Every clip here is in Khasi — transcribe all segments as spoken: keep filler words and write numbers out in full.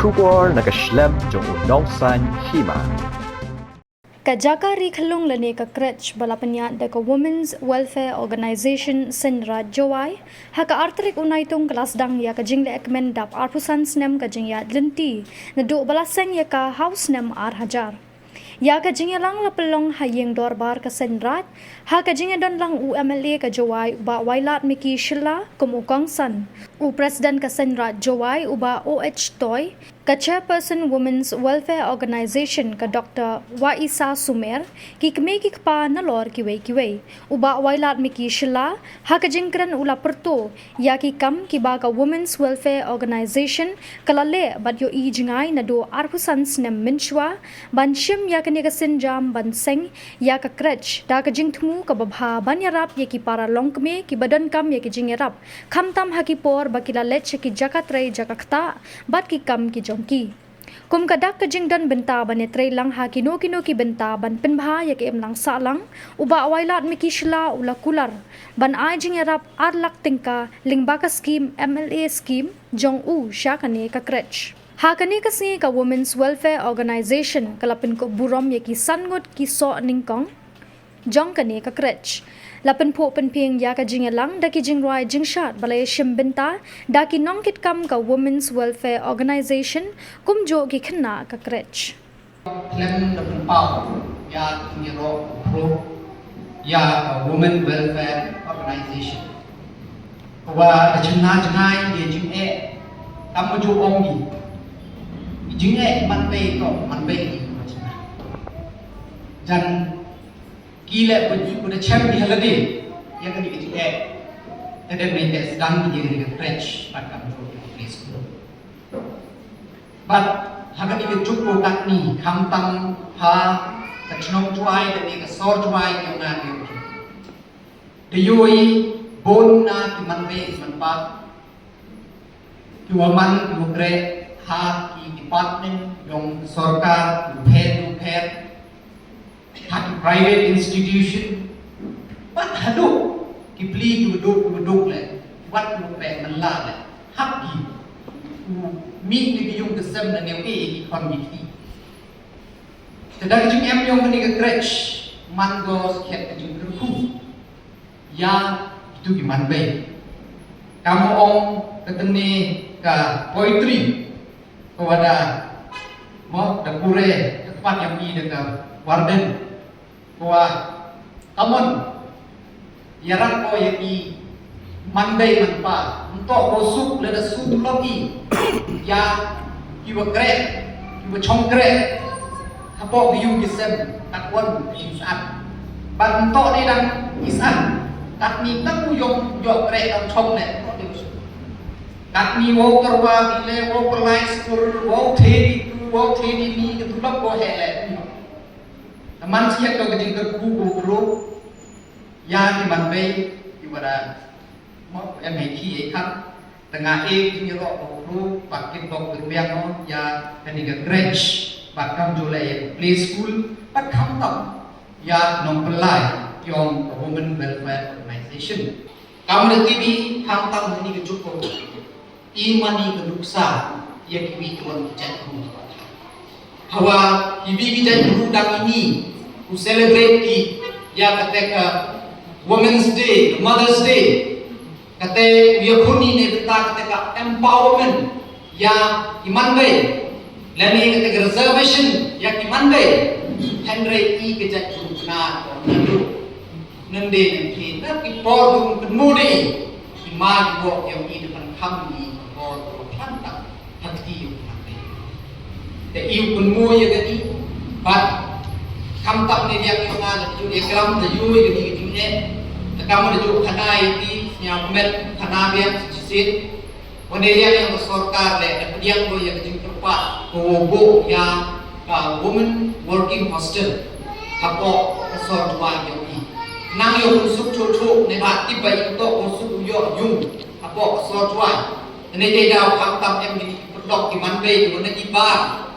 Khubor na ka shlem jong u Nongsaiñ Hima. Ka jaka ri khyllung lane ka crèche ba la pynïaid da ka Women's Welfare Organization Seiñraij Jowai, ha ka ar tarik u Naitung ka la sdang ïa ka jingleh kmen dap arphew san snem ka jingïaid lynti, naduh ba la seng ïa ka ha u snem ar hajar. Ïa ka jingïalang la pynlong ha ïing dorbar ka Seiñraij, ha ka jingïadon lang u M L A ka Jowai u Bah Wailadmiki Shylla kum u kongsan, u President ka Seiñraij Jowai u Bah O H Toi, ka Chairperson Women's Welfare Organization ka Doctor Waisa Sumer, ki kmie ki kpa nalor kiwei kiwei. U Bah Wailadmiki Shylla, ha ka jingkren u la pyrto ïa ki kam kiba ka Women's Welfare Organization ka la leh bad ïohi jngai naduh arphew san snem mynshuwa, ban shim ïa kane ka sienjam ban seng ïa ka crèche da ka jingthmu kaba bha ban ïarap ïa ki para longkmie kiba donkam ïa ki jingïarap, khamtam ha ki por ba ki la leit sha ki jaka trei jaka ktah bad ki kam ki jong ki. Kum ka dak ka jingdon bynta ban ïatrei lang ha kino kino ki bynta ban pynbha ïa ka imlang sahlang, u Bah Wailadmiki Shylla u la kular ban ai jingïarap ar lak tyngka lyngba ka skhim M L A skhim jong u sha kane ka crèche. Ha kane ka sngi ka Women's Welfare Organization ka la pynkup burom ïa ki san ngut ki soh nyngkong jong kane ka crèche. La pynphuh pynphieng ïa ka jingïalang da ki jingrwai jingshad ba la ïashim bynta da ki nongkitkam ka Women's Welfare Organization kumjuh ki khynnah ka crèche. Khlem da pynpaw ïa ka jingïaroh u khrup ïa ka Women Welfare Organization, ka wa da chynna jngai ïa jingeh, kam ju ong ïa jingeh man bei to man bei ïa jingeh. Jan ki leh ba ju da chem ïa lade ïa ka jingeh. Ka dei ne ka sdang ïa ka crèche bad kam ju ïa ka preschool. Bad ha kane ka juk ko katni, khamtam ha ka chnong Jowai, kane ka sor Jowai, ki ong na ki ong. Da ïohi bun na ki manbei manpa, ki wa man ki wa kreh ha ki department jong sorkar, ki wa pher ki wa pher, ha ki private institution, bad haduh ki pli ki wa duk ki wa duk leh, wat ki wa peh man la leh, hap ki u mih na ki yung ki sem na neu e ki khon ki kti. Te da ka jingem jong kane ka crèche man ko skhet ka jingkyrkhu ïa kitu ki manbei. Kam ong ka tynne ka poetry, ka wa da mo da pure ka pat ïa mi da ka warden. Ka wa kamon ïarap ko ïa ki manbei manpa, nto ko suk lada suk lok i ïa ki wa kreh, ki wa chong kreh hapoh ki yung ki sem, kat wan ki sat. Bad nto ne dang i sat, kat ni tang u yong yok kreh dang chong ne, nto ne u suk. Kat ni wow terwa ki le, wow pelai skur, wow the ni tu, wow the ni ni, ka tulop ko he le. Ka man siat ka jingkyrkhu ko bru ïa ki manbei ki wa da mo em he ki e khat. Tengah e ki jingïaroh ko bru, pakit bok berbiang mo ïa kane ka crèche, bad kam ju leh ïa play school, bad khamtam ïa nongpynlai yong ka Women Welfare Organization. Kam da tibi khamtam ha kane ka juk ko. I mani ka nuksa ïa kiwi ki wan ki jaitbru. Hawa kiwi ki jaitbru dang ini u celebrate ki ïa kata ka Women's Day, Mother's Day. Kata u ïakhun i ne bynta kata ka empowerment ïa ki manbei. Lane kata ka reservation ïa ki manbei. Hynrei i ka jaitbru kane ka nadu. Nande nangkhin na ki por dum kynmu dei ki ma ki bok ïa ki da pynkham ïa ki por dum khlanta ha kti ïa ki. Te ïa kynmu ïa kati bad khamtam ne ïa ki ma da ïa klam da ïa kati ïa kati. Te kam da ïa khana ïa ki ïa met khana biang shisien. Wan ïa ïa ka sorkar le da pdiang ko ïa ka jingkyrpad ko wo bo ïa ka women working hostel hapoh ka sor Jowai ïa u i. Nang ïa u suk chuh chuh ne ba tip ba ïa u to u suk u ïoh yung hapoh ka sor Jowai. Ne dei da u khamtam em ni ki pynlok ki manbei ko ne ki bar.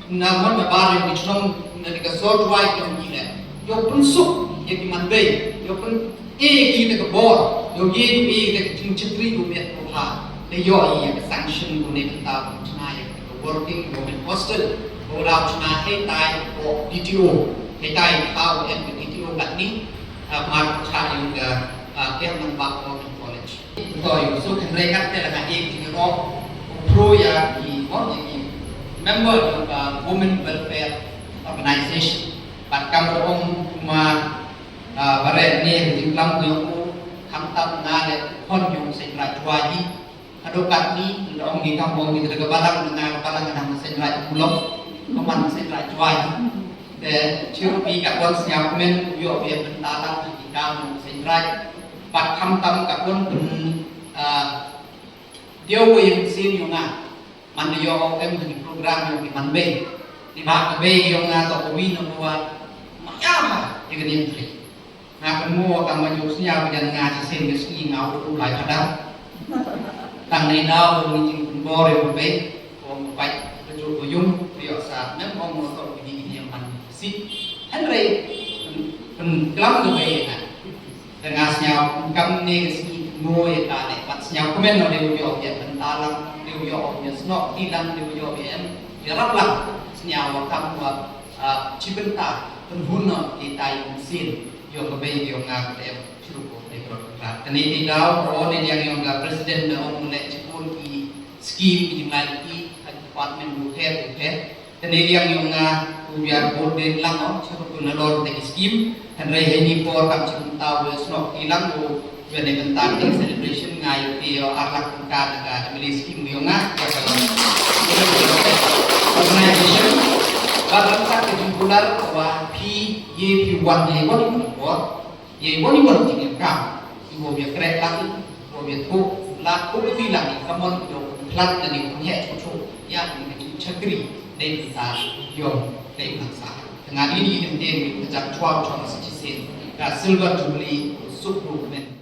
Na mon na bar ïa u chnong na ka sor Jowai ïa u i le. Ïa u pynsuk ïa ki manbei ïa u pyn E ki te ka bor, ïoh ye ïoh e te ka jingchakri ko miat ko ha, te ïoh ïa ka sanction ko ne ka ta ko chna ïa ka ko Working Women Hostel, ko dau chna hei tai ko D T O, hei tai tau em ke D T O kat ni, ah, mar cha yung ka, ah, kem nang bak ko college. Ko yung so kan rekat te la ka ek ni ro, pro ya ki, mo, ki member yung ka Women Welfare Organization. Bat kam ro ong kuma, ah, bare ni jingklam ko yung ko, kam tap na le kon yung se pra jua ji, Haduh katni, nda ong ki kam ong ki da ka balang, nga ka balang nga dang seng rai mulong, ko man seng rai juai. Te chiru pi ka kon sñiaw kmen, u yoh pi bynta lang ki kam seng rai. Pat kham tam ka kon pyn, ah, diaw ko yung sin yung nga. Man da yoh em ki program yung ki man bei. Ni ba ka bei yung nga to ko wi no ko wa. Ma ya ma, ya ka nim tri. Nga kynmaw ka ma juk sñiaw ka jan nga shisien ka sngi nga u u lai phadar. Tang nei daw u ngi jingpynbor ïa u bei, u ong u pait ka juk u yung, u ïoh sa, mem ong u to u ngi ngi man si. Hynrei pyn klam u bei nga. Te nga sñiaw kam ne ka sngi kynmaw ïa ka ne, pat sñiaw kmen no de u ïoh ïa bynta lang, de u ïoh ïa snok ti lang, de u ïoh ïa em, ïa rap lang. Sñiaw wa kam wa, ah, chi bynta, pynhun no ïa tai mynsiem. Yong ka bei yong nga ka em chirup ko te bro ka. Kane te daw ro ne yang yong ka president ne ong ne chipun ki scheme ki jinglai ki ha department ru her ru her. Kane yang yong nga ku biar board de lang ong chirup ko na lor te ki scheme. Hynrei hei ni por kam chipun taw de snok ki lang ko biar ne bentar te celebration ngai ki yo arlak ka ka M L A scheme yong nga. Organization. Ba bangsa ke jumpular wa phi ye phi wan ne wan ni wan. Ye wan ni wan jingkam. Iwo ye krek lang, iwo ye tu, la tu ti lang ni kamon do plat ni heh tu tu. Ya ni ki chakri dei ta yong dei ta sa. Tengah ini ni den ni kejap chua chua sa chisin. Ka silver jubilee suk movement.